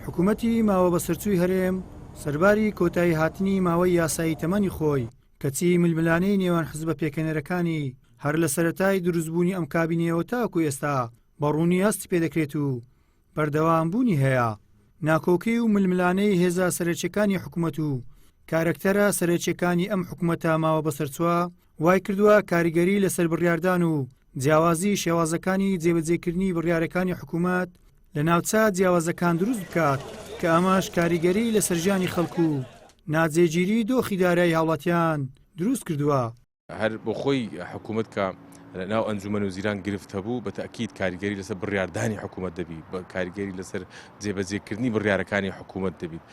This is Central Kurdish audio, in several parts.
حکوومەتی ماوە بەسەرچووی هەرێم سەرباری کۆتایی هاتنی ماوەی یاسایی تەمەنی خۆی، کەچی ململانێی نێوان حزبە پێکهێنەرەکانی هەر لە سەرەتای دروستبوونی ئەم کابینەیەوە تاکو ئێستا بە ڕوونی هەستی پێدەکرێت و بەردەوام بوونی هەیە. ناکۆکی و ململانێی هێزە سەرەکیەکانی حکومەت و کارەکتەرە سەرەکیەکانی ئەم حکومەتە ماوە بەسەرچووە وای کردووە کاریگەری لەسەر بڕیاردان و جیاوازی شێوازەکانی جێبەجێکردنی بڕیارەکانی حکومەت لە ناوچە جیاوازەکان دروست بکات کە ئەمەش کاریگەری لەسەر ژیانی خەڵک و ناجێگیری دۆخی دارایی هاوڵاتیان دروست کردووە. هەر بۆ خۆی حکوومەت کە ناو ئەنجومەن و زیران گرفت هەبوو بە تاکیید کاریگەری لەسەر بڕیاردانی حکوومەت دەبی بە کاریگەری لەسەر جێبەجێکردنی بڕیارەکانی حکوومەت دەبیت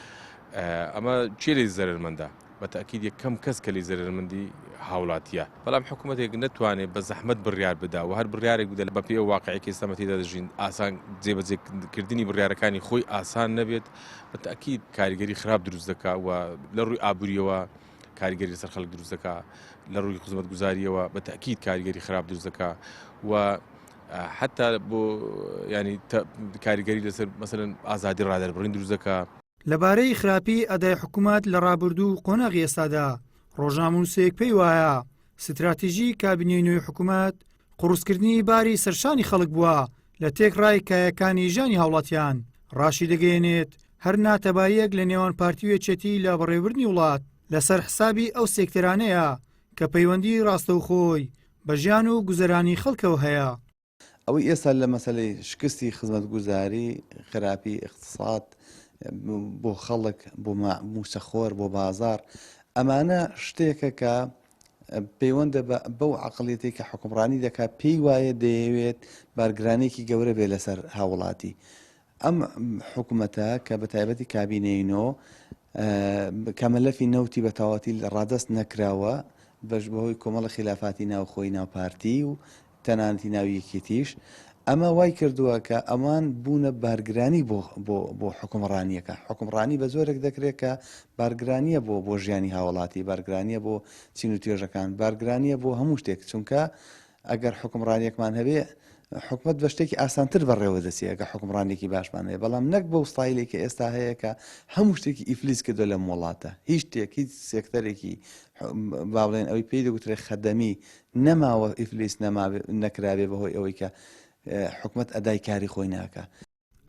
ئەمە چێ لێ زەرمەندە بە تاکیید یەکەم کەس کە لێ زەرمەندی هاوڵاتیە بەڵام حکوومەتێک نەتوانێت بە زەحمەت بڕیار بدا و هەر بڕیارێک بدە بە پێی واقعێکی ئێستا تێدا دەژین ئاسان جێبەجێکردنی بڕیارەکانی خۆی ئاسان نەبێت بە تاکیید کاریگەری خراپ دروست دەکا و لە ڕووی ئابووریەوە کاریگەری لەسەر خەڵک دروست دەکا لە ڕووی خزمەتگوزاریەوە بە تاکیید کاریگەری خراپ دروست دەکا و حتا بۆ ینی کاریگەری لەسەر مەسەن ئازادی ڕادەربڕین دروست دەکا. لەبارەی خراپی ئەدای حکومەت لە ڕابردوو و قۆناغی ئێستادا، ڕۆژنامەنووسێک پێی وایە ستراتیژی کابینەی نوێی حکومەت قوڕسکردنی باری سەرشانی خەڵک بووە لە تێکڕای کایەکانی ژیانی هاوڵاتیان، ڕاشیدەگەیەنێت، هەر ناتەباییەک لە نێوان پارتی و یەکێتی لە بەڕێوەبردنی وڵات لەسەر حسابی ئەو سێکتەرانەیە کە پەیوەندی ڕاستەوخۆی بە ژیان و گوزەرانی خەڵکەوە هەیە. ئەوەی ئێستا لە مەسەلەی شکستی خزمەتگوزاری، خراپی ئیقتساد بۆ خەڵک، بۆ مووچەخۆر، بۆ بازاڕ، ئەمانە شتێکە کە پەیوەندە بە بەو عەقڵیەتەی کە حوکمڕانی دەکات، پێی وایە دەیەوێت بارگرانییەکی گەورە بێت لەسەر هاووڵاتی. ئەم حکومەتە کە بە تایبەتی کابینەی نۆ کە مەلەفی نەوتی بە تەواوەتی ڕادەست نەکراوە بەش بەهۆی کۆمەڵە خیلافاتی ناوخۆی ناو پارتی و تەنانەتی ناو یەکێتیش ئەمە وای کردووە کە ئەوان بوونە بارگرانی بۆ بۆ بۆ حکومڕانیەکە حکومڕانی بە زۆرێک دەکرێت کە بارگرانیە بۆ بۆ ژیانی هاوڵاتی بارگرانیە بۆ چین و توێژەکان بارگرانیە بۆ هەموو شتێک چونکە ئەگەر حوکمڕانیەکمان هەبێ حکومەت بە شتێکی ئاسانتر بەڕێوە دەچێ ئەگەر حوکمڕانێکی باشمان هەیە بەڵام نەک بەو ستایلێک کە ئێستا هەیە کە هەموو شتێکی ئیفلیس کردو لەم وڵاتە هیچ شتێک هیچ سێکتەرێکی با بڵێن ئەوەی پێی دەگوترێت خەدەمی نەماوە ئیفلیس نەمابێ نەکرابێ بەهۆی ئەوەی کە حکومەت ئەدای کاری خۆی ناکە.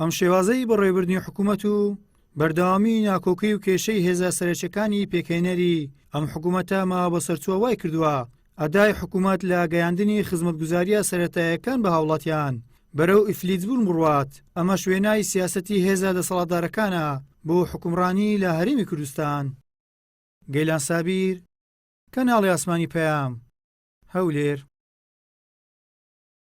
ئەم شێوازەی بەڕێوەبردنی حکوومەت و بەردەوامی ناکۆکی و کێشەی هێزە سەرەکیەکانی پێکهێنەری ئەم حکوومەتە ماوە بەسەرچووە وای کردووە ئەدای حکوومەت لە گەیاندنی خزمەتگوزارییە سەرەتایەکان بە هاوڵاتیان بەرەو ئیفلیجبوون بڕوات، ئەمەش وێنای سیاسەتی هێزە دەسەڵاتدارەکانە بۆ حوکمڕانی لە هەرێمی کوردستان. گەیلان سابیر، کەناڵی ئاسمانی پەیام، هەولێر.